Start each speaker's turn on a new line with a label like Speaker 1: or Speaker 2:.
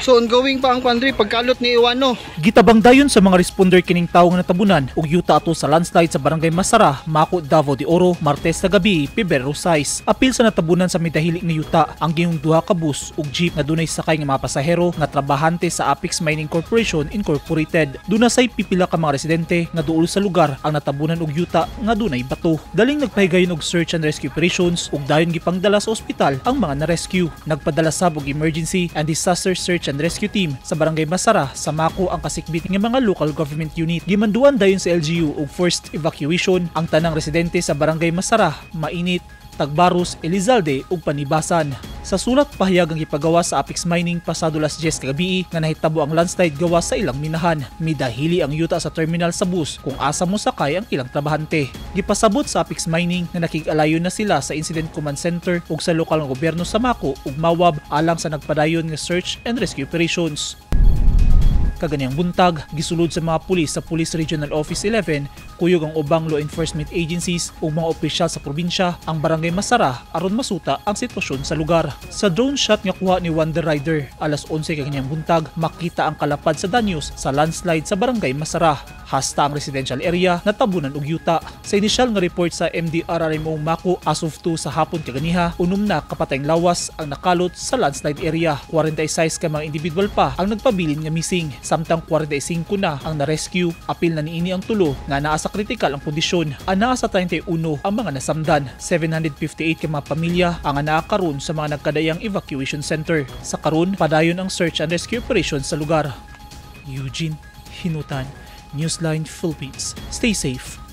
Speaker 1: So ongoing pa ang kwan diri, pagkalot ni Iwano.
Speaker 2: Gitabang dayon sa mga responder kining tawo nga natabunan og yuta ato sa landslide sa Barangay Masara, Maco, Davao de Oro, Martes sa gabi, Pebrero 6. Apil sa natabunan sa midahili nga yuta ang gihong duha ka bus ug jeep nga dunay sakay nga mga pasahero nga trabahante sa Apex Mining Corporation Incorporated. Duna say pipila ka mga residente nga duol sa lugar ang natabunan og yuta nga dunay bato. Daling nagpahigayon og search and rescue operations ug dayon gipangdala sa ospital ang mga na-rescue. Nagpadala sab og emergency and disaster search and rescue team sa Barangay Masara sa Maco ang kasikbit nga mga local government unit. Gimanduan dayon sa LGU og forced evacuation ang tanang residente sa Barangay Masara, Mainit, Tagbaros, Elizalde ug Panibasan. Sa sulat pahayag ang gipagawa sa Apex Mining pasado las 10 kagabi nga nahitabo ang landslide gawa sa ilang minahan. Midahili ang yuta sa terminal sa bus kung asa mo sakay ang ilang trabahante. Gipasabot sa Apex Mining nga nakig-alayon na sila sa Incident Command Center ug sa lokal nga gobyerno sa Maco ug Mawab alang sa nagpadayon nga search and rescue operations. Kaganiyang buntag, gisulod sa mga pulis sa Police Regional Office 11, kuyog ang ubang law enforcement agencies ug mga opisyal sa probinsya ang Barangay Masara aron masuta ang sitwasyon sa lugar. Sa drone shot nga kuha ni Wonder Rider alas 11 kaganiyang buntag, makita ang kalapad sa danyos sa landslide sa Barangay Masara. Hasta ang residential area natabunan og yuta. Sa inisyal nga report sa MDRRMO Maco as of 2 sa hapon kaganiha, 6 na kapatayng lawas ang nakalot sa landslide area. 46 ka mga individual pa ang nagpabilin nga missing, samtang 45 na ang na-rescue. Apil na niini ang 3 nga naa sa kritikal ang kondisyon. Anaa sa 31 ang mga nasamdan. 758 ka mga pamilya ang anaa karon sa mga nagkadayang evacuation center. Sa karon, padayon ang search and rescue operation sa lugar. Eugene Hinutan, Newsline Philippines. Stay safe.